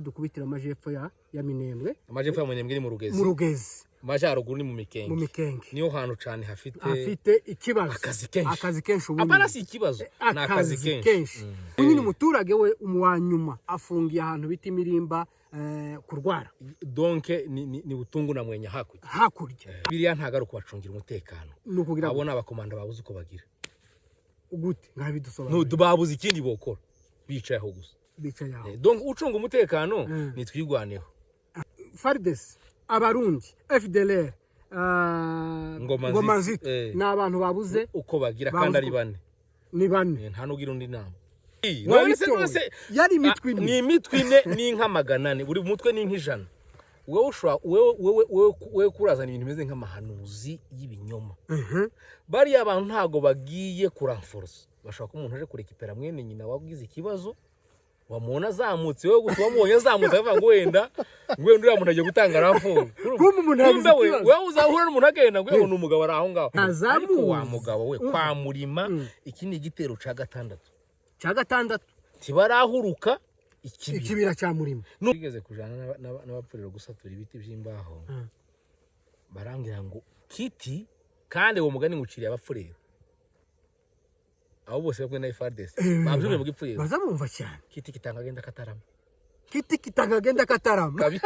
Dukubitira amajepfo ya Minembwe. Amajepfo ya Minembwe ni mu Rugezi. Mu Rugezi. Amajyaruguru ni mu Mikenge. Mu Mikenge. Niyo hantu cane hafite afite ikibazo. Akazi kenshi. Akazi kenshi ubu. Apana, si ikibazo, ni akazi kenshi. Ubu nyine umuturage we wa nyuma afungiye ahantu bita Imirimba, kurwara. Donc ni Butungu na Mwenya hakurya. Hakurya. Biriya ntabwo ari ukubacungira umutekano. Ni ukugira Abo ni abakomanda babuze uko bagira. Gute? Nkabidusobanurira. Babuze ikindi bokora, bicaye aho gusa. Bicaye aho. Donc ucunga umutekano nitwigwaneho. FARDC, Abarundi, FDLR, Ngoma. Ngoma Nzito. Nzito. Eh. Ni abantu babuze uko bagira. Babuze Kandi ari uko- bane. Ni bane. Nta n'ugira undi nama. Wabitoye. Yari imitwe ine. Ni imitwe ine n'inka 400, buri mutwe ni nk'ijana. Wowe ushobora wewe kurazana ibintu bimeze nk'amahanuzi y'ibinyoma. Bariya abantu ntago bagiye kuranforosa, bashobora ko umuntu aje kurekipera mwene nyina wagize ikibazo, wamubona azamutse, wowe gusa wamubonye azamutse akavuga ngo wenda uriya muntu agiye gutanga renfort. Kumbe umuntu yagize Kumbe we ikibazo. Wewe uzahura n'umuntu agenda ngo yewe ni umugabo ari aho ngaho. Ntazamuzi. Ariko wa mugabo we, kwa Murima iki ni igitero ca gatandatu. Cya gatandatu. Ntibarahuruka ikibira. Ikibira cya Murima. Nigeze kujana n'abapfuriro gusatura ibiti by'imbaho. Barambwira ngo kiti, kandi uwo mugani nguciriye abapfurero, abo bose bamwe na FARDC babyumye mu gipfurero. Baza bumva cyane. Kiti kitanga agenda katarama. Kiti kitagagenda katarama. Kabi.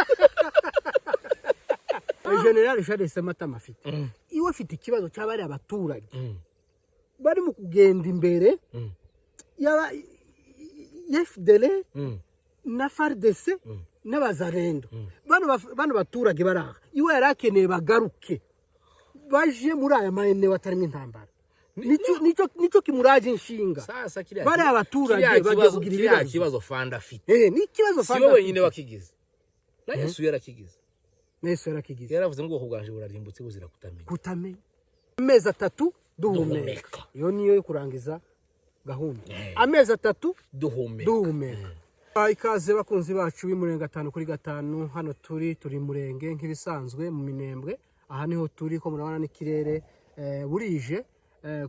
General Charles Sematama afite iwe, afite ikibazo cy'abari abaturage bari mu kugenda imbere yaba FDL na FARDC n'abazarendo. Bano baturage bari aha iwe yari akeneye bagaruke baje muri aya maeneo atarimo intambara. Nicyo kimuraje inshinga. Sasa kiriya Bariya abaturage kiriya bagiye kibazo kugira kiriya ibibazo. kibazo fanda afite. Ni ikibazo Si Fanda we wenyine afite. wakigize, na Yesu yarakigize. Yesu yarakigize. Yaravuze ngo ubwoko bwanje burarimbutse buzira kutamenya. Kutamenya. Amezi 3 duhumeka. Duhumeka. Iyo niyo yo kurangiza gahunda, amezi 3 duhumeka. Duhumeka. Ikaze bakunzi bacu b'Imurenge 5 kuri 5. Hano turi Murenge nk'ibisanzwe mu Minembwe. Aha niho turi, ko murabona n'ikirere, burije,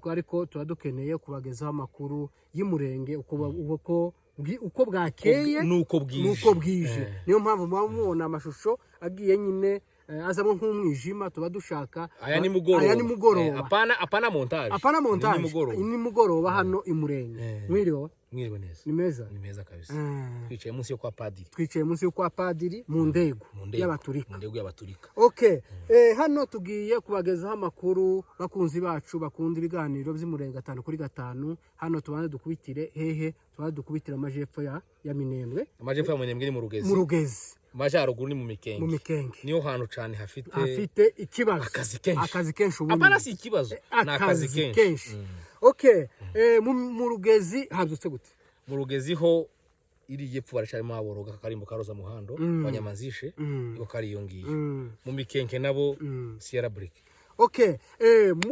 ariko tuba dukeneye kubagezaho amakuru y'Imurenge uko bwakeye nuko bwije. Nuko bwije. Niyo mpamvu muba mubona amashusho agiye nyine, azamo nk'umwijima. Tuba dushaka Aya ni mugoroba. Aya ni mugoroba. Apana montage. Apana montage. Ni mugoroba. Ni mugoroba hano i Murenge. Mwiriwe? Mwiriwe neza. Ni meza. Ni meza kabisa. Twicaye munsi yo kwa padiri. Twicaye munsi yo kwa padiri mu ndego Mu ndego. y'abaturika. Mu ndego y'abaturika. Okay, hano tugiye kubagezaho amakuru, bakunzi bacu bakunda ibiganiro by'Imurenge 5 kuri 5. Hano tubanze dukubitire hehe? Tubanze dukubitire amajepfo ya Minembwe. Amajepfo ya Minembwe ni mu Rugezi. Mu Rugezi. Amajyaruguru ni mu Mikenge. Mu Mikenge. Niyo hantu cane hafite afite ikibazo. Akazi kenshi. Akazi kenshi ubu. Apana, si ikibazo, ni akazi kenshi. Kenshi. Okay, mu Rugezi habyutse gute? Mu Rugezi ho iri yepfo baracarimo aboroga akarimbo karoza muhando abanyamanzishe niko kari iyo ngiyo. Mu Mikenke nabo Sierra Brick. Okay,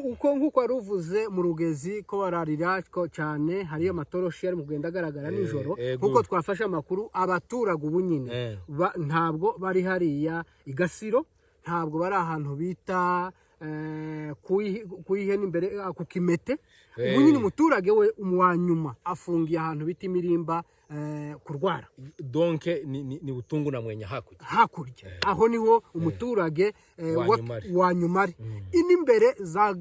uko nkuko wari uvuze, mu Rugezi ko bararira ko cyane, hariyo amatoroshi ari mu kugenda agaragara nijoro. Nkuko twafashe amakuru, abaturage ubu nyine ntabwo bari hariya i Gasiro, ntabwo bari ahantu bita kuyihe n'imbere, ku Kimete. Ubu nyine umuturage we wa nyuma afungiye ahantu bita Imirimba, kurwara. Donc ni Butungu na Mwenya hakurya. Hakurya aho niho umuturage Wa nyuma ari. wa nyuma ari ino imbere za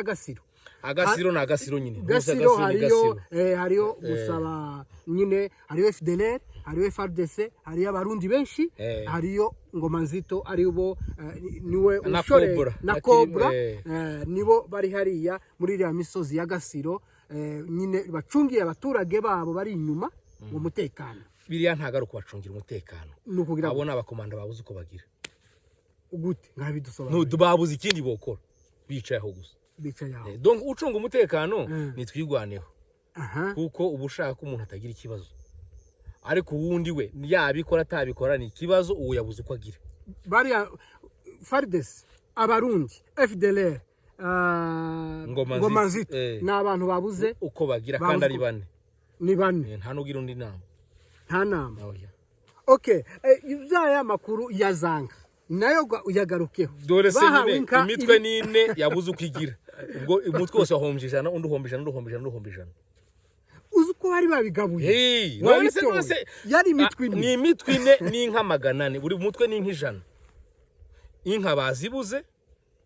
Gasiro. Agasiro ni agasiro nyine. Gasiro. Ni Hariyo Gasiro. Hariyo gusaba nyine, hariyo FDLR, hariyo FARDC, hariyo Abarundi benshi, hariyo Ngoma Nzito, aribo niwe Na ushoreye Cobra. na Na Cobra. Nibo Nibo bari hariya muri iriya misozi ya Gasiro, nyine bacungiye abaturage babo bari inyuma mu mutekano. Biriya ntabwo ari ukubacungira umutekano. Ni ukugira Abo ni abakomanda babuze uko bagira. Gute? Nkabidusobanurira. Babuze ikindi bokora, bicaye aho gusa. Bicaye aho. Donc ucunga umutekano nitwigwaneho. Kuko uba ushaka ko umuntu atagira ikibazo, ariko uwundi we yabikora atabikora ni ikibazo, uwo yabuze uko agira. Bariya FARDC, Abarundi, FDLR, Ngoma Ngoma Nzito. Nzito, ni abantu babuze uko bagira. Babuze Kandi ari uko- bane. Ni bane. Nta n'ugira undi nama. Nta nama. Oya. Okay, ya makuru ya zanga nayo uyagarukeho. Dore se Bahawe nyine inka imitwe ni ine yabuze uko igira, ubwo umutwe wose wahombye 100, undi uhomba 100, undi uhomba 100, undi uhomba 100. Uzi uko Kuko bari babigabuye. Hey, none se Wabitoye. none se Yari imitwe Ah, ine. Ni imitwe ine n'inka 400, buri mutwe ni inka 100. Inka bazibuze,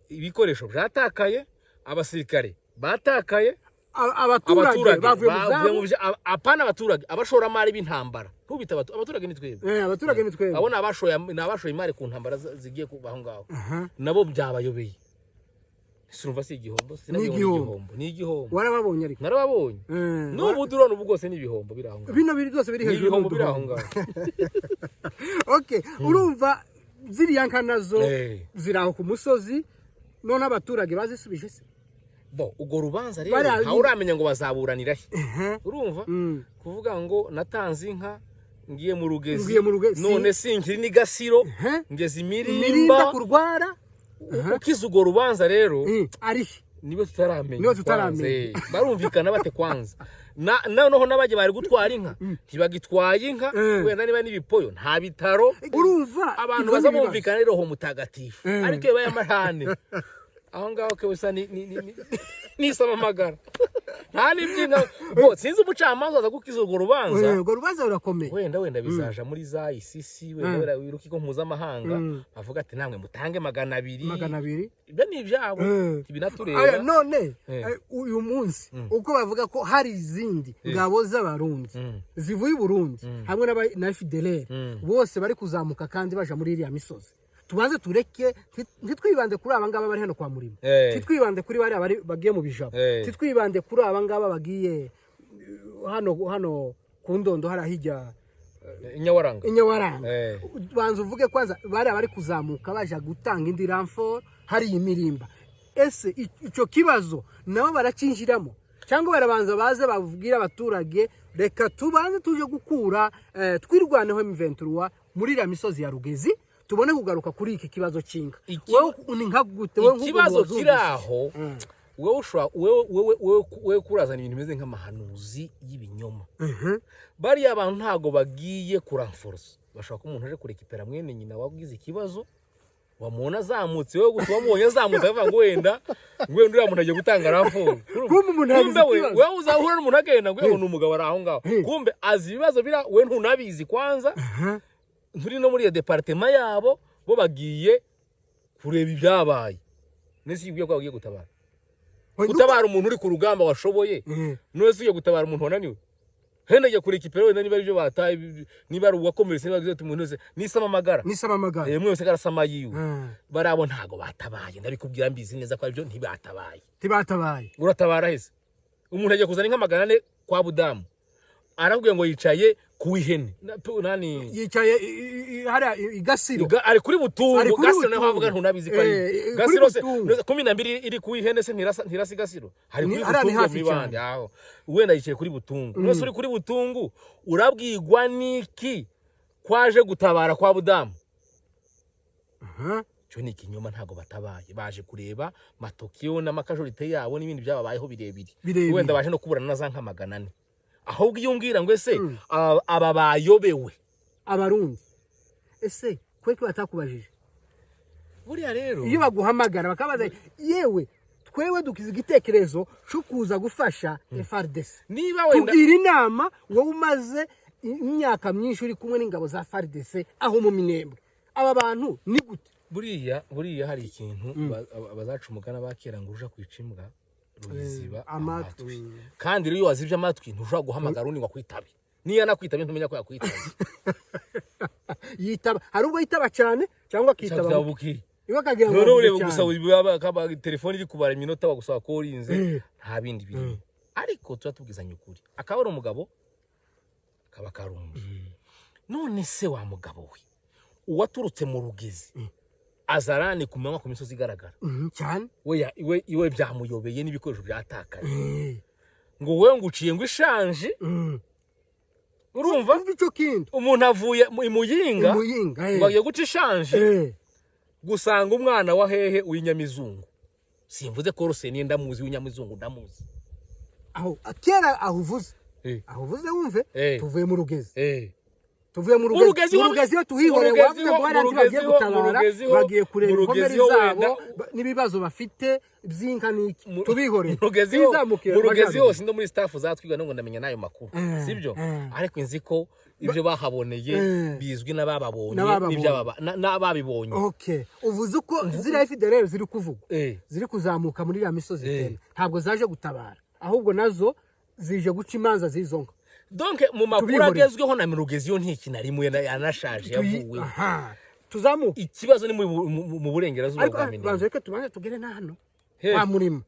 ibikoresho byatakaye, abasirikare batakaye. Abaturage abaturage bavuye mu bavuye mu zabo. Apana abaturage, abashoramari b'intambara. Ntubite abaturage, ni twebwe. Abaturage ni twebwe. Abo ni abashoye imari ku ntambara zigiye kuba aho ngaho. Nabo byabayobeye. Sinumva, si igihombo? Sinabibona. Ni igihombo. Igihombo ni igihombo. Warababonye ariko? Narababonye. N'ubu drone ubu bwose ni ibihombo biri aho ngaho. Bino biri byose biri Ni hejuru ibihombo biri aho y'uduhombo. ngaho. Okay, urumva ziriya nka nazo ziri aho ku musozi, none abaturage bazisubije se? Bo urwo rubanza rero ntawe uramenya ngo bazaburanira he. Urumva, kuvuga ngo natanze inka ngiye mu Rugezi, Ngiye mu Rugezi. none sinkiri ni Gasiro, ngeze Imirimba Imirimba. Kurwara. Ukize urwo rubanza rero, ari he? Niwe tutaramenya. Niwe tutaramenya. Kwanza, barumvikana bate kwanza? Noneho n'abajya bari gutwara inka ntibagitwaye inka, wenda niba n'ibipoyo nta bitaro. Urumva, Abantu ivyo baza ni ibibazo. bumvikana rero Roho Mutagatifu. Ariko iyo bayamahane aho ngaho kabisa ni nisaba amagara nta n'ibyinka bo. Sinzi umucamanza aza gukiza urwo rubanza. Urwo rubanza rurakomeye. Wenda bizaja muri za ICC, wenda urukiko mpuzamahanga, bavuga ati namwe mutange 200. 200. Ibyo ni ibyabo, ntibinatureba. Aya, none uyu munsi uko bavuga ko hari izindi ngabo z'Abarundi zivuye i Burundi hamwe na FDLR, bose bari kuzamuka kandi baja muri iriya misozi, tubanze tureke, ntitwibande kuri aba ngaba bari hano kwa Murima, ntitwibande kuri bariya bagiye mu Bijabo, ntitwibande kuri aba ngaba bagiye hano ku Ndondo hariya hirya. Inyawaranga. Inyawaranga. Banza uvuge kwanza bariya bari kuzamuka baja gutanga indi renfort hari Imirimba. Ese icyo kibazo nabo baracinjiramo, cyangwa barabanza baze babwire abaturage, reka tubanze tuje gukura twirwaneho M23 muri iriya misozi ya Rugezi, tubone kugaruka kuri iki kibazo cy'inka? Wowe ni nka gute, wowe nk'ukuntu Ikibazo wazumvise? Kiri aho, wowe ushobora wowe kurazana ibintu bimeze nk'amahanuzi y'ibinyoma. Bariya bantu ntabwo bagiye kuranforosa. Bashobora ko umuntu aje kurekipera mwene nyina wagize ikibazo, wamubona azamutse, wowe gusa wamubonye azamutse akavuga ngo wenda uriya muntu agiye gutanga renfort. Kumbe umuntu yagize Kumbe we ikibazo. Wowe uzahura n'umuntu agenda ngo yewe ni umugabo ari aho ngaho, kumbe azi ibibazo bira we ntunabizi kwanza, nturi no muri iyo département yabo. Bo bagiye kureba ibyabaye. Nese iyo ko bagiye gutabara, gutabara umuntu uri ku rugamba washoboye, none se ugiye gutabara umuntu wananiwe? Henda agiye kurekipera wenda niba ari ibyo bataye, niba ari uwakomeretse, niba ari umuntu wese nisama amagara. Nisaba amagara. Umwe wese arasama yiwe. Barabo ntago batabaye, ndabikubwira mbizi neza ko aribyo, ntibatabaye. Ntibatabaye. Uratabara hese? Umuntu agiye kuzana inka 400 kwa Budamu, arakubwiye ngo yicaye ku ihene nani? Yicaye hariya i Gasiro. Ari kuri Butungu. Ari kuri Gasiro naho Butungu. avuga ntunabizi ko ari Kuri Gasiro se. Butungu. 12 iri ku ihene se ntirasa Gasiro hari kuri Hariya ni Butungu hafi mibande cyane. aho wenda yicaye kuri Butungu. None uri kuri Butungu urabwigwa niki kwaje gutabara kwa Budamu? Cyo ni ikinyoma, ntabwo batabaye. Baje kureba matokiyo n'amakajorite yabo n'ibindi byababayeho birebire. Birebire. Wenda baje no kuburana na za nka 400. Ahubwo iyo umbwira ngo ese aba bayobewe Abarundi ese kweki batakubajije? Buriya rero Iyo baguhamagara bakabaza, yewe twewe dukize igitekerezo cyo kuza gufasha FARDC, niba wenda tugira inama, wowe umaze imyaka myinshi uri kumwe n'ingabo za FARDC aho mu Minembwe, aba bantu ni gute? Buriya hari ikintu bazaca umugani abakera ngo uja kwica imbwa ruyiziba Amatwi. amatwi. Kandi rero iyo wazibye amatwi ntushobora guhamagara undi ngo akwitabe. Niyo anakwitabe ntumenya ko yakwitabye. Yitaba, hari ubwo yitaba cyane cyangwa akitaba Cyangwa buke. buki. Iwe akagira ngo Noneho avuge ureba gusa cyane. telefone iri kubara iminota bagusaba ko urinze, nta bindi birimo. Ariko tuba tubwizanya ukuri, akaba ari umugabo akaba akarumbi. None se wa mugabo we, uwaturutse mu Rugezi azarani ku manywa ku misozi igaragara, Cyane. we iwe byamuyobeye n'ibikoresho byatakaye, ngo wowe ngo uciye ngo ishanje? Urumva? Umva icyo kintu. Umuntu avuye i Muyinga Muyinga, ngo agiye guca ishanje, gusanga umwana wa hehe w'inyamizungu. Simvuze ko rose niyo ndamuzi, w'inyamizungu ndamuzi. Aho kera aho uvuze, aho uvuze wumve, tuvuye mu Rugezi. Tuvuye mu Mu Rugezi. Rugezi Mu Rugezi iyo tuhihoreye, mu Rugezi wavuze ngo bariya mu ntibagiye Rugezi gutabara, mu Rugezi bagiye kureba mu inkomere Rugezi ho zabo wenda- n'ibibazo bafite by'inka n'iki, tubihoreye. Mu Rugezi Twizamukire mu Rugezi amajyaruguru. hose ndo muri staff zatwiga ngo ndamenya n'ayo makuru, sibyo? Ariko nzi ko ibyo bahaboneye bizwi n'abababonye N'abababonye. n'ababibonye. Okay, uvuze uko ziriya FDLR ziri kuvugwa, ziri kuzamuka muri iriya misozi itema, ntabwo zaje gutabara, ahubwo nazo zije guca imanza z'izo nka. Donc mu makuru Tubihoreye. agezweho na Rugezi yo ntikintu arimo, yanashaje, yavuwe. Aha, tuzamuke. Ikibazo ni mu burengerazuba Ariko bwa Minembwe. banza reka tubanze tugere na hano He. kwa Murima.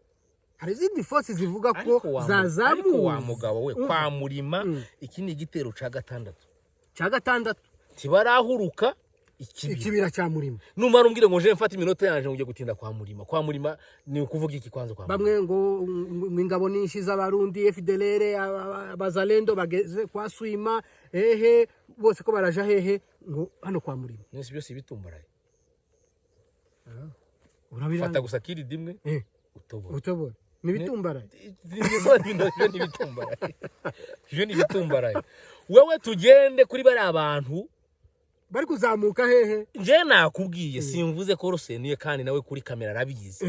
Hari izindi force zivuga ko Ariko wa zazamuye. Ariko wa mugabo we, kwa Murima iki ni igitero ca gatandatu. Cya gatandatu. Ntibarahuruka ikibira. Ikibira cya Murima. Numara umbwire ngo nje mfate iminota yanje ngo ngiye gutinda kwa Murima. Kwa Murima ni ukuvuga iki kwanza kwa Murima? Bamwe ngo ingabo nyinshi z'Abarundi, FDLR, abazalendo bageze kwa Swima hehe, bose ko baraja hehe, ngo hano kwa Murima. Nese byose bitumbaraye. Urabiranga. Fata gusa kiri dimwe utobora. Utobora nibitumbaraye. Ibyo ni ibitumbaraye, ibyo ni ibitumbaraye. Wewe tugende kuri bariya bantu bari kuzamuka hehe. Nje nakubwiye, simvuze ko rusenuye, kandi nawe kuri kamera arabizi.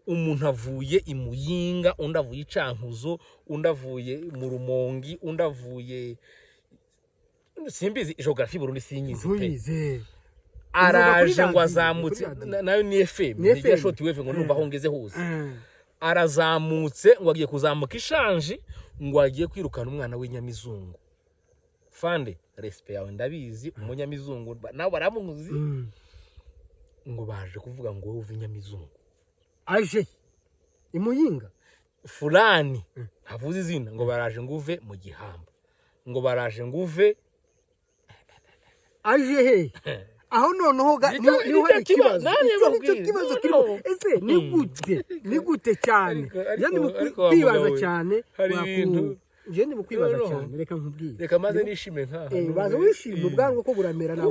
Umuntu avuye i Muyinga, undi avuye i Cankuzo, undi avuye mu Rumongi, undi avuye simbizi, géographie Burundi sinyizi pe. Ntuyize. Araje Uvuga kuri ngo radiyo, azamutse kuri radiyo. Nayo ni FM. Ni ni FM. Short wave ngo numva aho ngeze hose. Arazamutse ngo agiye kuzamuka ishanji, ngo agiye kwirukana umwana w'inyamizungu. Fande, respect yawe ndabizi, umunyamizungu nawe baramuzi. Ngo baje kuvuga ngo wowe uva inyamizungu. Aje imuyinga. Fulani ntavuze izina, ngo baraje ngo uve mu gihamba, ngo baraje ngo uve. Aje he aho noneho niho hari nicyo kibazo. ikibazo. Nanjye Icyo nicyo mbabwire. kibazo No, kirimo. no. Ese ni gute cyane? Ariko Njye ndi mu ariko wa kwibaza mugabo we, cyane. hari ibintu Njye ndi mu kwibaza No, no. cyane, reka nkubwire. Reka maze nishime nkaha. Baza wishime, ubwanwa ko buramera nawe.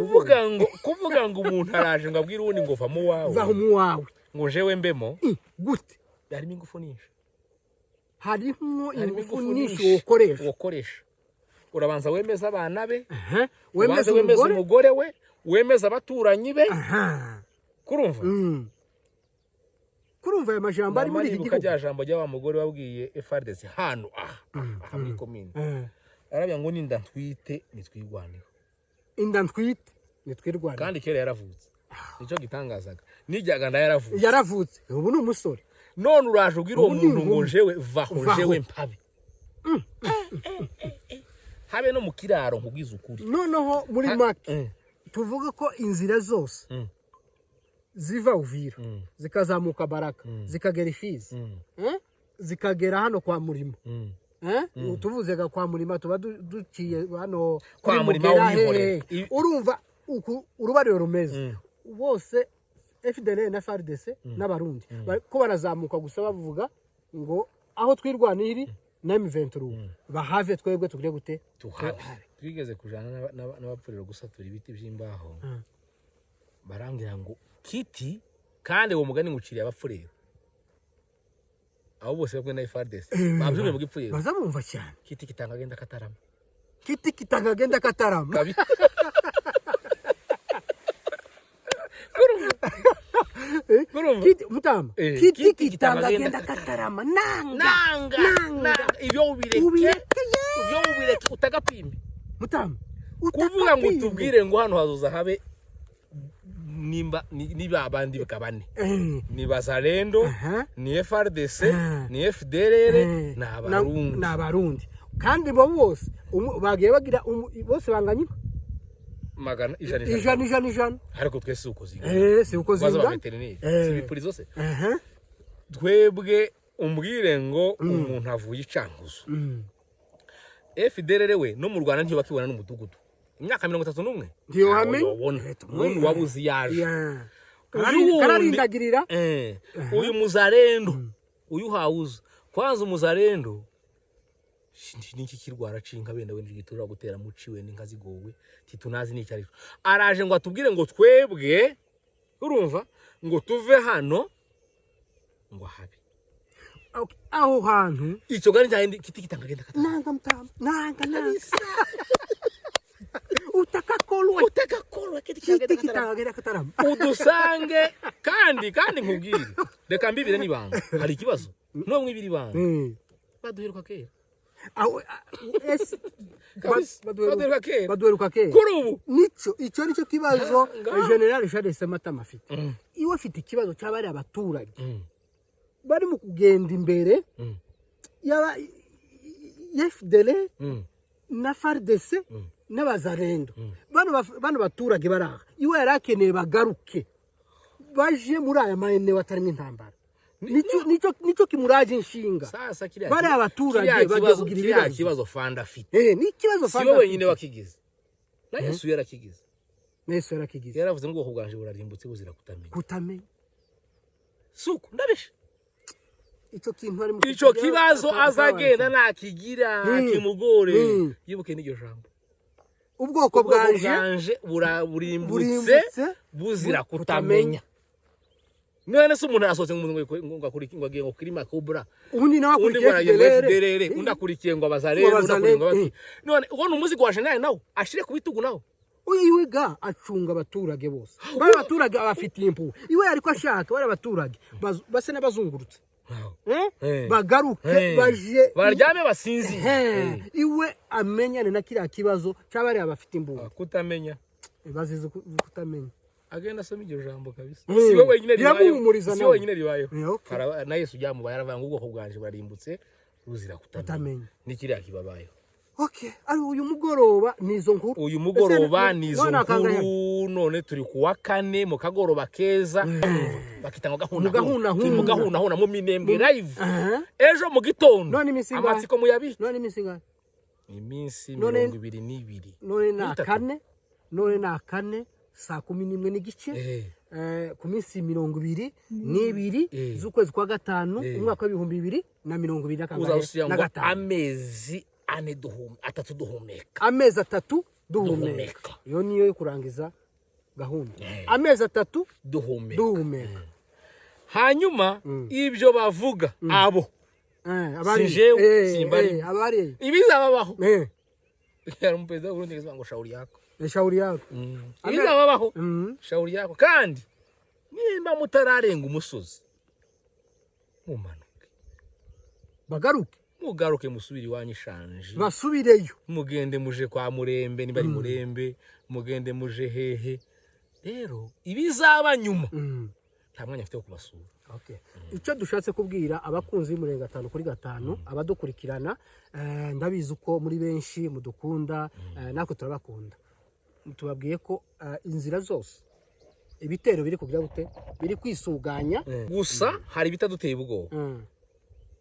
Kuvuga ngo umuntu araje ngo abwire uwundi ngo va mu wawe, Vaho mu wawe, ngo jewe mbemo. Gute? Harimo ingufu nyinshi. Harimo Harimo ingufu ingufu nyinshi nyinshi wokoresha. Wokoresha, urabanza wemeza abana be, Aha, ubanze wemeza wemeza umugore. Umugore we, wemeza abaturanyi be. Aha. Kurumva? Kurumva aya majambo ari muri iki Nibuka gihugu. rya jambo rya wa mugore wabwiye FARDC hano aha muri komine, arabya ngo ninda ntwite nitwigwaneho. Inda ntwite nitwirwane. Kandi kera yaravutse, nicyo gitangazaga, nijyaga nda yaravutse. Yaravutse, ubu ni umusore. None uraje ubwira uwo Ubu ni muntu ngo inkumi. njewe vaho, Vaho. njewe mpabe habe no mu kiraro, nkubwize ukuri. Noneho muri make, tuvuge ko inzira zose ziva Uvira, zikazamuka Baraka, zikagera Ifizi, zikagera hano kwa Murima. Tuvuze ga kwa Murima, tuba duciye hano Kwa kuri Murima Mugera, wihorera. hehe. Urumva uku urubariro rumeze, bose FDLR na FARDC n'Abarundi ko barazamuka gusa bavuga ngo aho twirwanira na M23 bahave, twebwe tugire gute? Tuhabe. Twigeze kujana n'abapfuriro gusatura ibiti by'imbaho, barambwira ngo kiti, kandi uwo mugani nguciriye abapfurero, abo bose bamwe na FARDC babyumve mu gipfurero. Baza bumva cyane. Kiti kitanga agenda katarama. Kiti kitagagenda katarama. Kabi. Kurumva? Kiti mutama. Kiti Kiti kitangagenda kitangagenda katarama nanga. Nanga. Nanga. Nanga ibyo ubireke. Ubireke ye. Ibyo ubireke utagapime. Mutama. Kuvuga ngo Utakapime. tubwire ngo hano hazoza habe nimba niba abandi bakabane, ni Bazalendo, ni FARDC, ni FDLR, ni Abarundi. Ni Abarundi, kandi bo bose bagiye bagira bose banganya inka. Magana ijana. Ijana, ijana, ijana. Ariko twese uko zingana. Si uko baza ba zingana. veterineri, si ibipurizo se? Twebwe umbwire ngo umuntu avuye icanguzo, FDLR we no mu Rwanda ntibakibona n'umudugudu imyaka 31. Ntiyohamenya. Ntawe yobona. Ubundi wabuze iyaje. Yeah. Uyu wundi- Kararindagirira. Uyu muzarendo uyu hawuza kwanza umuzarendo niki kirwara cinka benda wenda gitura gutera muciwe n'inka zigowe titunazi n'icyo aricyo, araje ngo atubwire ngo twebwe, urumva, ngo tuve hano ngo habe. Okay, aho hantu Icyo gani cyane kiti kitanga genda kata. Nanga mutama, nanga, nanga. Utakakolwe. Utakakolwe. Kiti kitagenda katarama. Udusange kandi nkubwire, reka mbibire n'ibanga, hari ikibazo no mwibira ibanga. Baduheruka kera. Aho ese Kabisa, baduheruka kera. Baduheruka kera. Kuri ubu nico icyo nicyo kibazo. Ngaho. General Charles Sematama afite, iwe afite ikibazo cy'abari abaturage bari mu kugenda imbere yaba FDL na FARDC n'abazarendo. Bano baturage bari aha, iwe yari akeneye bagaruke baje muri aya maeneo atarimo intambara. Nico kimuraje inshinga. Sasa kiriya Bariya abaturage kiriya bagiye kibazo kugira kiriya ibibazo. kibazo fanda afite, Ni ikibazo si Fanda we wenyine afite. wakigize, na Yesu yarakigize. Yesu yarakigize. Yaravuze ngo ubwoko bwanje burarimbutse buzira kutamenya. Kutamenya. Suko ndabeshe? Icyo kintu ari mu Ico kibazo azagenda nakigira kimugore, yibuke n'iryo jambo: ubwoko ubwoko bwanje bwanje burimbutse burimbutse buzira kutamenya. None se umuntu arasohotse ngo ngo ngo agiye ngo kirima cobra, undi nawe undi akurikiye ngo aragiye ngo FDLR, FDLR, undi akurikiye ngo abazarere, undi akurikiye ngo Abazalendo. abaki. None uwo ni umuzigo wa general, nawe ashire ku bitugu nawe. Uyu iwe ga acunga abaturage bose, bari abaturage abafitiye impuhwe. Iwe ariko ashaka bari abaturage basa n'abazungurutse. Eh? Bagaruke baje baryame basinzire. Iwe amenyane na kiriya kibazo cy'abariya bafite imbunda. Kutamenya. Bazize kutamenya. Agenda asoma iryo jambo kabisa. Si we wenyine ribayeho. Biramuhumuriza Si we nawe. wenyine ribayeho. Okay. Na Yesu byamubaye, aravuga ngo ubwoko bwanje burimbutse ruzira kutamenya. Kutamenya. Ni kiriya kibabayeho. Okay, ari uyu mugoroba ni izo nkuru. Uyu mugoroba Ese ni izo none akangahe? nkuru. None turi ku wa kane mu kagoroba keza, bakita ngo Mu gahunahuna. Turi mu gahunahuna mu Minembwe live. Aha. Ejo mu gitondo None iminsi ingahe? amatsiko muyabike. None iminsi ingahe? Iminsi 22. None ni N'itatu. akane, none ni akane saa 11:30. Ku minsi 22 z'ukwezi kwa gatanu, umwaka w'2020 na kangahe? Uzawusiya Na ngo gatanu. Amezi 4 3 duhumeka. Amezi 3 duhumeka. Duhumeka. Iyo niyo yo kurangiza gahunda, amezi 3 duhumeka. Duhumeka. Hanyuma ibyo bavuga abo Abari Si jewe, simbari. Abari ibizababaho, hari umuperezida w'Uburundi yavuze ngo shauri yako. Shauri yako. Ibizababaho, shauri yako. Kandi nimba mutararenga umusozi, mumanuke. Bagaruke. Mugaruke, musubire iwanyu ishanje. Basubireyo. Mugende muje kwa Murembe, niba ari Murembe, mugende muje hehe. Rero ibizaba nyuma, nta mwanya mfite wo kubasura. Okay. Icyo dushatse kubwira abakunzi b'Umurenge 5 kuri 5, abadukurikirana, ndabizi uko muri benshi mudukunda, natwe turabakunda. Tubabwiye ko inzira zose ibitero biri kugira gute, biri kwisuganya. Gusa hari ibitaduteye ubwoba.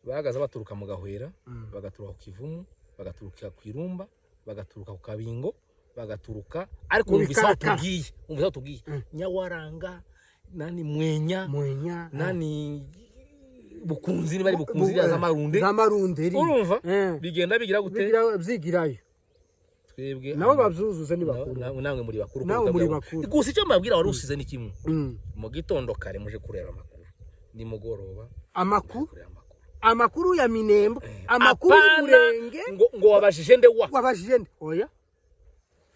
Bahagaze baturuka mu Gahwera, bagaturuka ku Kivumu, bagaturuka ku Irumba, bagaturuka ku Kabingo, bagaturuka ariko Mu wumvise aho Bikarakara. tugiye, wumvise aho tugiye, Nyawaranga, nani, Mwenya, Mwenya. nani, Bukunzi, niba ari Bukunzi, iriya za Marunde. Za Marunde iri. Urumva bigenda bigira gute? Bigira byigirayo. Twebwe Nabo babyuzuze ni bakuru. Namwe muri bakuru Namwe kuruta muri byabo. bakuru. Gusa icyo mbabwira wari usize ni kimwe: mu gitondo kare muje kureba amakuru, nimugoroba Amakuru. kureba amakuru. Amakuru ya Minembwe, amakuru Apana y'Umurenge. ngo wabajije nde wa Wabajije nde? Oya,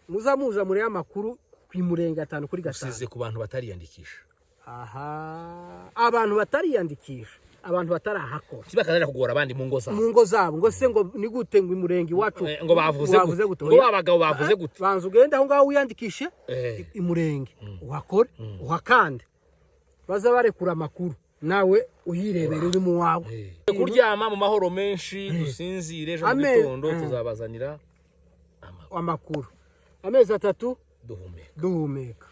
muza muri amakuru ku Murenge 5 kuri 5. Usize ku bantu batariyandikisha. Aha, abantu batariyandikisha, abantu batarahakora. Kibakazajya kugora abandi mu ngo zabo. Mu ngo zabo, ngo se ngo ni gute, ngo Imurenge iwacu Ngo bavuze bavuze gute, gute? ngo ba bagabo bavuze gute? Banza ugende aho ngaho wiyandikishe Imurenge, uhakore, uhakande, baza barekura amakuru nawe uyirebera uri mu wawe. Kuryama mu mahoro menshi, dusinzire, ejo mu gitondo tuzabazanira amakuru. Amakuru, amezi 3 Duhumeka. Duhumeka.